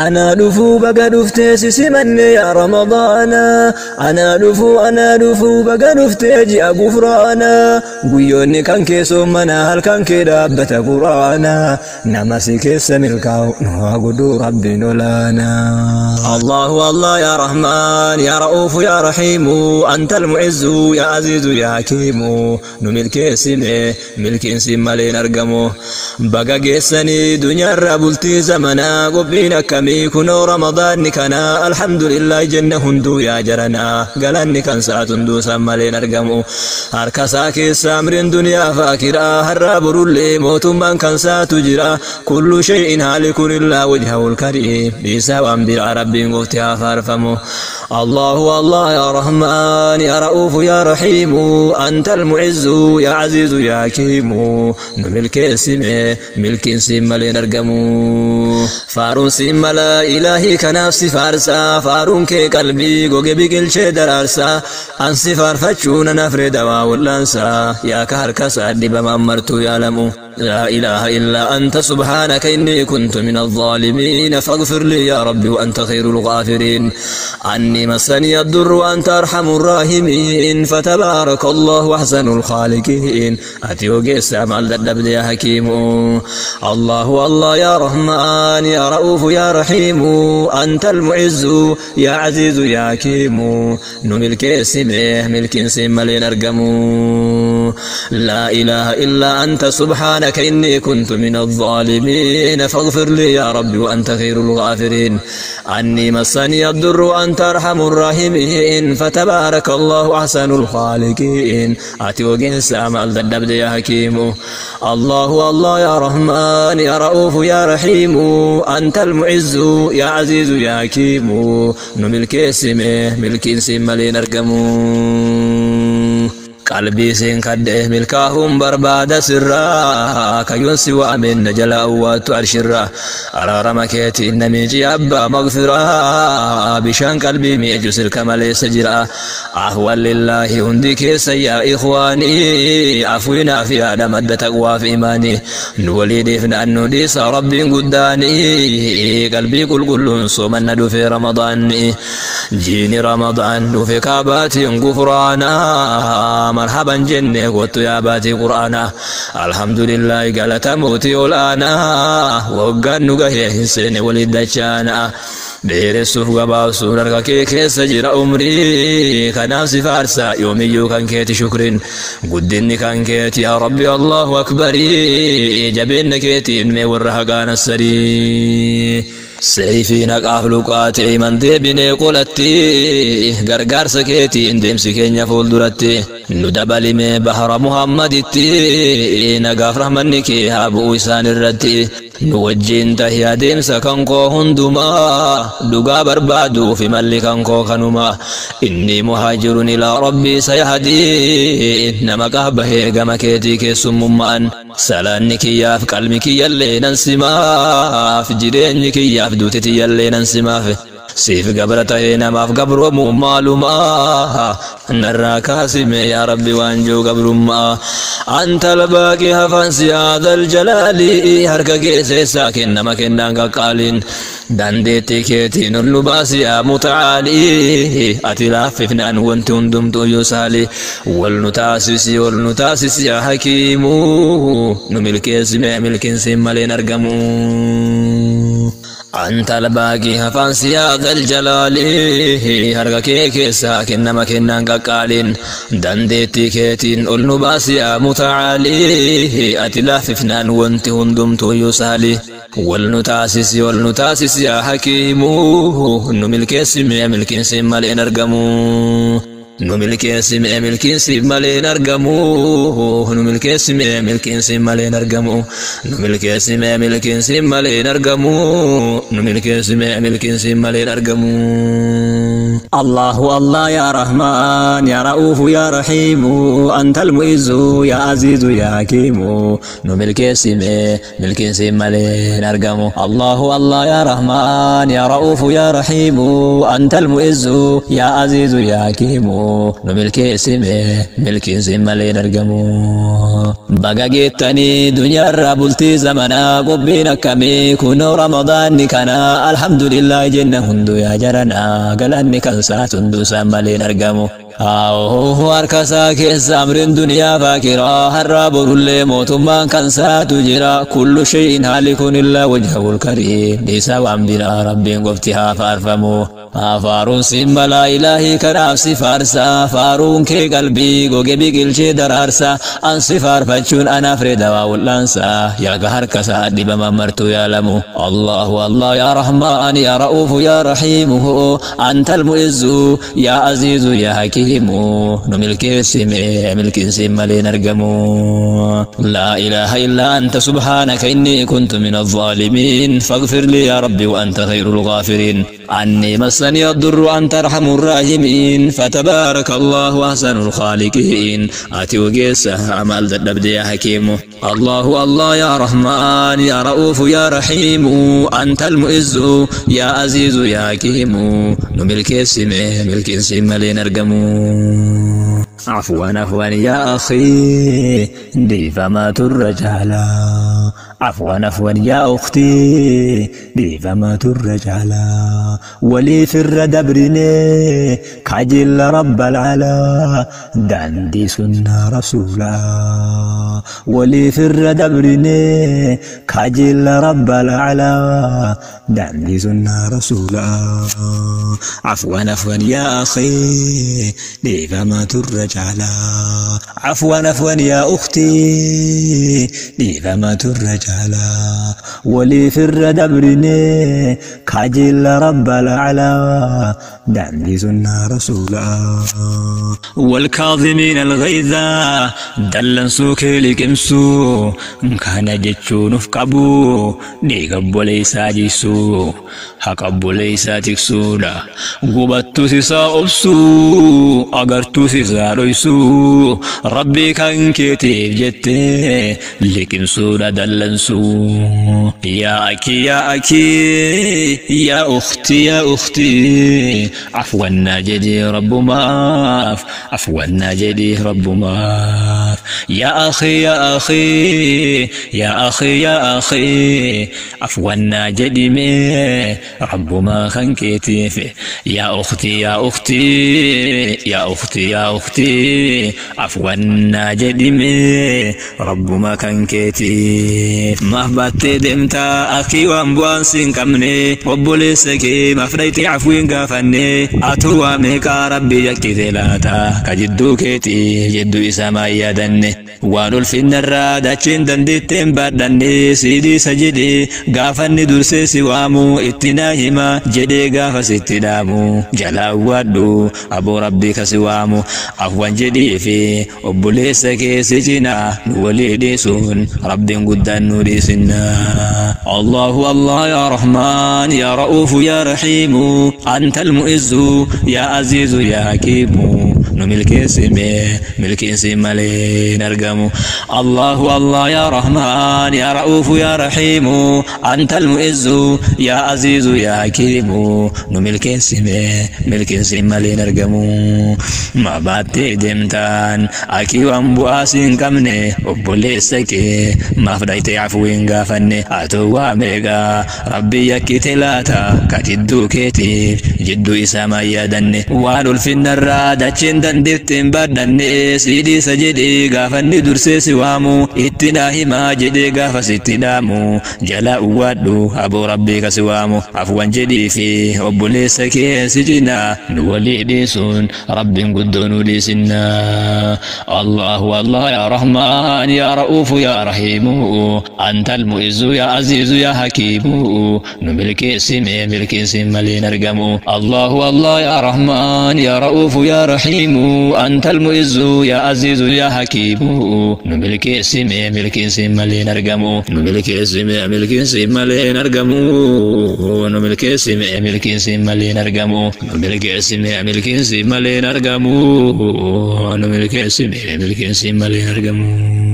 Anaa dhufuu baga dhuftee si simanne yaa Ramadaana. Anaa dhufuu, anaa dhufuu, baga dhuftee ji'a gufraana. Guyyoonni kan kee soomana, halkan kee dhaabbata Quraana. Nama si keessa milkaa'u nu haa godhu Rabbiin olaanaa. Allahu Allah ya Rahmaan ya Ra'uufu ya Rahiimu, anta al-mu'izzu ya Aziizu ya Hakiimu. Nu milkeessime, milkiin si malee hin argamu. Baga geessanii dunyaarraa bultii zamanaa, qophiin akkamii kunoo Ramadaanni kana? Alhamdulillah jenna hunduu yaa jaranaa, galanni kan sa'atu hunduu san malee hin argamu. Harka isaa keessa amriin duniyaa fi akiraa, har'aa borullee mootummaan kan saatu jira. Kullu shay'in haalikun illaa wajhahul kariim. Dhiisaa waan biraa, Rabbiin goofti haa faarfamu. Allahu Allah ya Rahmaan ya Ra'uufu ya Rahiimu, anta al-mu'izzu ya Aziizu ya Hakiimu. Nu milkeessime, milkiin siin malee hin argamu. Faaruun siin mala ilaahii, kanaaf si faarsaa. Faaruun kee qalbii goge biqilchee daraarsaa. An si faarfachuu nan afree dawaa wal'aansaa, yaa ka harka isaa dhibamaan martuu yaalamu. لا إله إلا أنت سبحانك إني كنت من الظالمين فاغفر لي يا ربي وأنت خير الغافرين. عني مسني الضر وأنت أرحم الراحمين، فتبارك الله أحسن الخالقين. Ati ogeessa, maal dadhabde يا حكيم. الله الله يا رحمن يا رؤوف يا رحيم، أنت المعز يا عزيز يا حكيم. Nu milkeessime, milkiin siin malee hin argamu. لا إله إلا أنت سبحانك إني كنت من الظالمين فاغفر لي يا ربي وأنت خير الغافرين. عني مسني الضر وأنت أرحم الراحمين، فتبارك الله أحسن الخالقين. Ati ogeessa, maal dadhabde يا حكيم. الله الله يا رحمن يا رؤوف يا رحيم، أنت المعز يا عزيز يا حكيم. Nu milkeessime, milkiin siin malee hin argamu. Qalbii siin kadhee milkaahuun barbaada sirraa, kayyoon si waameen na jala awwaattu arshirraa. Araarama keetiin namichi abbaa magfiraa, bishaan qalbii mi'eju silka maleessa jira. Afwan lillaahi hundi keessa yaa ikhwaanii, afwiinaa fi haadha madda taqwaa fi imaanii. Nu walii dhiifnaan nu dhiisa Rabbiin guddaanii, qalbii qulqulluun soomanna dhufe Ramadaanni. Jiini Ramadaan dhufe kaabaatiin gufraanaa, marhaban jenne kottu yaa baatii Qur'aanaa. Alhamdulillahi galata mootii ol'aanaa, waggaan nu gahee hin seene waliin dachaanaa. Dheeressuuf gabaabsuun harka kee keessa jira umrii, kanaaf si faarsa yoomiyyuu kan keeti shukriin. Guddinni kan keeti yaa Rabbi, Allahu akbarii. Jabeenna keetiin mee warra haqaan assarii. Seeyfiin haqaaf luqaate iman deebinee qolatti, gargaarsa keetiin deemsi keenya fuulduratti. Nu dabalimee bahara Muhammaditti, nagaaf rahmanni kee haa bu'u isaan irratti. Nu wajjin tahi adeemsa kan koo hundumaa, dhugaa barbaaduu fi malli kan koo kanuma. Inni muhaajirun ilaa Rabbii sayahdii, nama qaabahee gama keetii keessummummaan. Salaanni kiyyaaf qalmi kiyyallee nan simaaf, jireenyi kiyyaaf duuti tiyyallee nan simaaf. Siif gabra ta'ee namaaf gabroomu maalumaa, narraa kaasime yaa Rabbi waanjoo gabrummaa. Anta albaaqi hafansi haadhal jalaali, harka keessaa kennama kennaan qaqqaaliin. Dandeettii keetiin ol nu baasi yaa muta'aalii, ati laaffifnaan wanti hundumtuu yusaali. Wal nu taasisi, wal nu taasisi yaa hakiimu. Nu milkeessime, milkiinsiin malee hin argamu. أنت الباقي hafaansi yaa dhal jalaali, harka kee keessaa kennama kennaan qaqqaaliin. Dandeettii keetiin ol nu baasi yaa muta'aalii, ati laaffifnaan wanti hundumtuu yusaali. Wal nu taasisi, wal nu taasisi yaa hakiimu. Nu milkeessime, milkiinsiin malee hin argamu. Nu milkeessime, milkiinsiif malee hin argamu. Nu milkeessime, milkiinsiif malee hin argamu. Nu milkeessime, milkiinsiif malee hin argamu. Nu milkeessime, milkiinsiif malee hin argamu. الله الله يا رحمن يا رؤوف يا رحيم، أنت المعز يا عزيز يا حكيم. Nu milkeessime, milkiinsiif malee hin argamu. الله الله يا رحمن يا رؤوف يا رحيم، أنت المعز يا عزيز يا حكيم. Nu milkeessime milkiinsi malee argamu. Baga geettanii duniyaarraa bultii zamanaa qophiin akkamii kunoo Ramadaanni kana alhamdulillah jenna hunduu yaa jaranaa galanni kan saat hunduu isaan malee argamu. Harka isaa keessa amriin duniyaa faakiraa har'aa borullee mootummaan kan saatu jira kullu shay'in haalikun illaa wajhahul kariim dhiisaa waan biraa rabbiin qofti haa faarfamu. Faaruun simbalaa ilaahii kanaaf si faarsa faaruun kee qalbii goge biqilchee daraarsa an si faarfachuun anaaf reedawaa wal'aansa yaaga harka isaa dhibama martuu yaalamu. Allahu Allah yaa Rahmaan yaa Ra'uufu yaa Rahiimu anta almu'izzu yaa Aziizu yaa Hakiimu nu milkeessime milkiinsi malee argamu. Laa ilaaha illaa anta subhaanaka innii kuntu min الظالمين فاغفر لي يا ربي وأنت خير الغافرين عني مسني الضر أنت أرحم الراحمين فتبارك الله أحسن الخالقين أتي وقيسة عمل ذنب يا حكيم. الله الله يا رحمن يا رؤوف يا رحيم أنت المؤز يا عزيز يا حكيم نملك اسمه ملك اسم لنرقمو. عفوا عفوا يا أخي دي فما الرجالا عفوا عفوا يا أختي دي فما الرجالا ولي في الردبرني كعجل رب العلا داندي سنة رسولا ولي في الردبرني كعجل رب العلا داندي سنة رسولا. عفوا عفوا يا أخي دي فما الرجالا عفوا عفوا يا أختي دي فما الرجالا ولي في الردبرني كعجل رب العلا داندي سنة رسولا. والكاظمين الغيظ دلنسو كيلكمسو كان جتشو نفقبو ديقبو ليسا جيسو حقبو ليسا تكسودا قبتو سيسا أبسو أغرتو سيسا رويسو ربي كان كتيب جتي لكمسودا دلنسو. يا أكي يا أكي يا أختي يا أختي عفوا نجدي رب ماف عفوا نجدي رب ماف. يا أخي يا أخي يا أخي يا أخي عفوا نجدي مي رب ما خنكتي يا أختي يا أختي يا أختي يا أختي عفوا نجدي مي رب ما خنكتي. ما بات دمتا أخي وأمبوان سنكمني وبوليسكي ما فريتي عفوين قافني أتوا ميكا ربي يكتي لاتا كجدو كيتي جدو إساما يدني وانول في النرى داتشين دندتين بردني سيدي سجدي قافني درسي سوامو اتناهما جدي قافا ستدامو جلا ودو أبو ربي كسوامو عفوا جدي في وبوليسكي سجنا وليدي سون ربي قدان نوري سنا. الله الله يا رحمن يا رؤوف يا رحيم أنت المؤز يا عزيز يا حكيم نملك اسمه ملك اسم ملين أرقمو. الله الله يا رحمن يا رؤوف يا رحيم أنت المؤز يا عزيز يا حكيم نملك اسمه ملك اسم ملين أرقمو. ما باتي دمتان أكي وأمبواسين كمني وبوليسكي ما فدايتي عفوين قافني أتوا ميغا ربي يكي تلاتا كتدو كتيف جدو إساما يدني وانول في النرى داتشين دندتين بدني سيدي سجدي قافني درسي سوامو اتناهما جدي قافا ستدامو جلا وادو أبو ربي كسوامو عفوا جدي في وبوليسكي سجنا نولي ديسون ربي قدونو ديسنا. الله الله يا رحمن يا رؤوف يا رحيم أنت المؤز يا عزيز يا حكيم نملك اسمه ملك اسم ملين أرقمو. الله الله يا رحمن يا رؤوف يا رحيم أنت المؤز يا عزيز يا حكيم نملك اسمه ملك اسم ملين أرقمو. نملك اسمه ملك اسم ملين أرقمو. نملك اسمه ملك اسم ملين أرقمو. نملك اسمه ملك اسم ملين أرقمو. نملك اسمه ملك اسم ملين أرقمو.